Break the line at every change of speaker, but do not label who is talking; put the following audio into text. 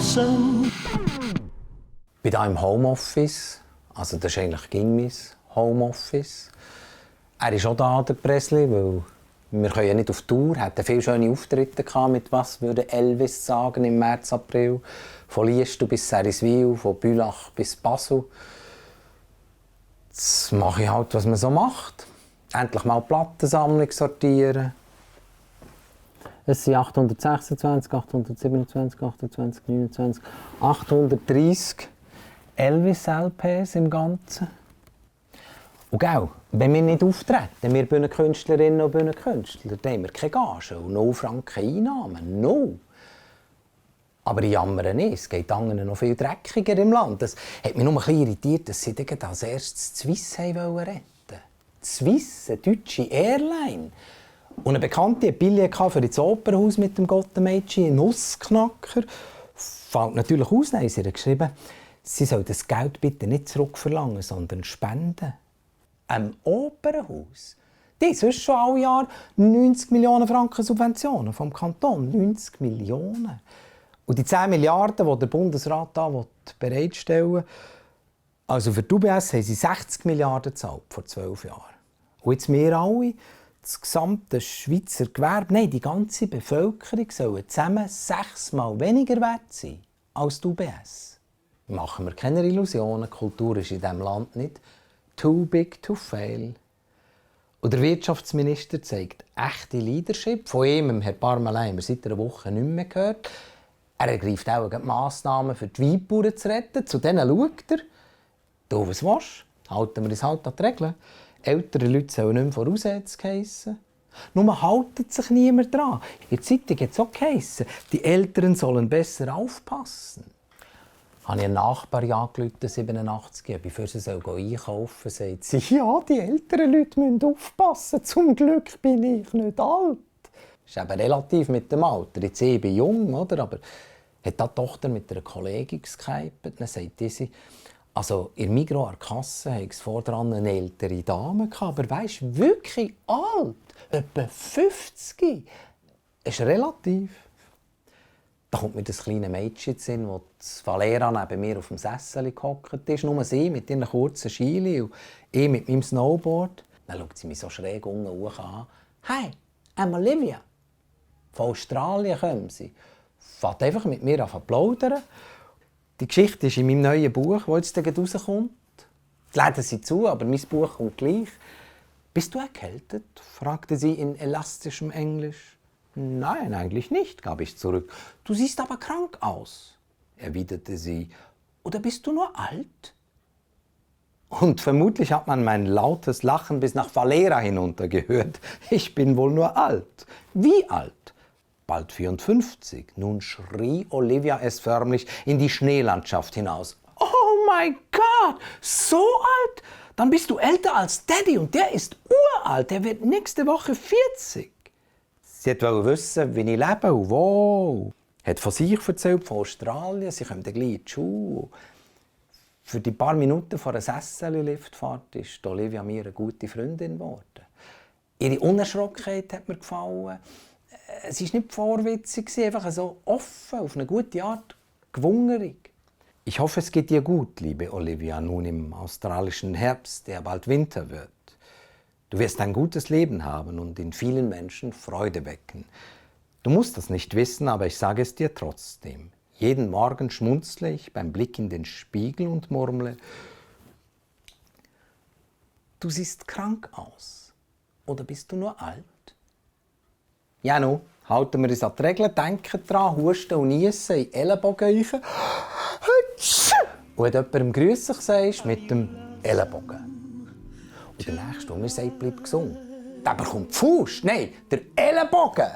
listen.
Ich bin hier im Homeoffice. Also das ist eigentlich mein Homeoffice. Er ist auch da, der Presley, weil wir können ja nicht auf Tour. Er hatte viele schöne Auftritte gehabt, mit «Was würde Elvis sagen» im März, April. Von Liestal bis Seriswil, von Bülach bis Basel. Jetzt mache ich halt, was man so macht. Endlich mal die Plattensammlung sortieren. Es sind 826, 827, 28, 29, 830 Elvis-LPs im Ganzen. Und gell, wenn wir nicht auftreten, wir Bühnenkünstlerinnen und Bühnenkünstler, dann haben wir keine Gage und 0 Franken Einnahmen. 0. Aber ich jammere nicht, es geht anderen noch viel dreckiger im Land. Das hat mich nur ein bisschen irritiert, dass sie als erstes die Swiss retten wollten. Die Swiss, eine deutsche Airline. Und eine Bekannte hatte Billett für das Opernhaus mit dem Gottemädchen, ein Nussknacker. Fällt natürlich aus, haben sie ihr geschrieben, sie soll das Geld bitte nicht zurückverlangen, sondern spenden. Am Opernhaus? Die haben sonst schon alle Jahr 90 Millionen Franken Subventionen vom Kanton. 90 Millionen. Und die 10 Milliarden, die der Bundesrat da bereitstellen will, also für die UBS haben sie 60 Milliarden gezahlt vor 12 Jahren. Und jetzt wir alle, das gesamte Schweizer Gewerbe, nein, die ganze Bevölkerung sollen zusammen 6-mal weniger wert sein als die UBS. Machen wir keine Illusionen, Kultur ist in diesem Land nicht too big to fail. Und der Wirtschaftsminister zeigt echte Leadership. Von ihm, Herrn Parmelin, haben wir seit einer Woche nicht mehr gehört. Er ergreift auch Massnahmen, für die Weinbauern zu retten. Zu denen schaut er. Du, was willst du? Halten wir uns halt an die Regeln. Ältere Leute sollen nicht mehr voraussetzen heissen. Nur haltet sich niemand dran. In der Zeitung hat es auch geheissen, die Eltern sollen besser aufpassen. Habe ich einen Nachbar angerufen, 87, bevor sie einkaufen soll, sagt sie, ja, die älteren Leute müssen aufpassen. Zum Glück bin ich nicht alt. Das ist eben relativ mit dem Alter. Jetzt ich bin jung, oder? Aber hat die Tochter mit einer Kollegin geskypt, dann sagt sie, also in Migros an der Kasse hatte es vordran eine ältere Dame, aber weisst, wirklich alt, etwa 50. Das ist relativ. Da kommt mir das kleine Mädchen in den Sinn, das Valera neben mir auf dem Sessel gehockt ist. Nur sie mit ihren kurzen Skili und ich mit meinem Snowboard. Dann schaut sie mich so schräg unten an. «Hi, I'm Olivia.» Von Australien kommen sie. Fängt einfach mit mir an zu plaudern. Die Geschichte ist in meinem neuen Buch, das jetzt rauskommt. Die Läden sind zu, aber mein Buch kommt gleich. «Bist du erkältet?», fragte sie in elastischem Englisch. «Nein, eigentlich nicht», gab ich zurück. «Du siehst aber krank aus», erwiderte sie. «Oder bist du nur alt?» Und vermutlich hat man mein lautes Lachen bis nach Valera hinunter gehört. Ich bin wohl nur alt. Wie alt? Bald 54. Nun schrie Olivia es förmlich in die Schneelandschaft hinaus. «Oh mein Gott, so alt? Dann bist du älter als Daddy und der ist uralt. Der wird nächste Woche 40. Sie wollte wissen, wie ich lebe und wo. Hat von sich erzählt, von Australien. Sie kommen gleich in die Schule. Für die paar Minuten vor einer Sessel-Liftfahrt ist Olivia mir eine gute Freundin geworden. Ihre Unerschrockenheit hat mir gefallen. Sie war nicht vorwitzig, einfach so offen, auf eine gute Art, gewungerig. Ich hoffe, es geht dir gut, liebe Olivia, nun im australischen Herbst, der bald Winter wird. Du wirst ein gutes Leben haben und in vielen Menschen Freude wecken. Du musst das nicht wissen, aber ich sage es dir trotzdem. Jeden Morgen schmunzle ich beim Blick in den Spiegel und murmle, du siehst krank aus. Oder bist du nur alt? Ja, nun, halten wir uns an die Regeln, denken dran, husten und niesen, in Ellenbogen reichen. Und wenn du jemandem grüßen sagst, mit dem Ellenbogen. Und der Nächste, der mir sagt, bleib gesund, der bekommt die Faust. Nein, der Ellenbogen.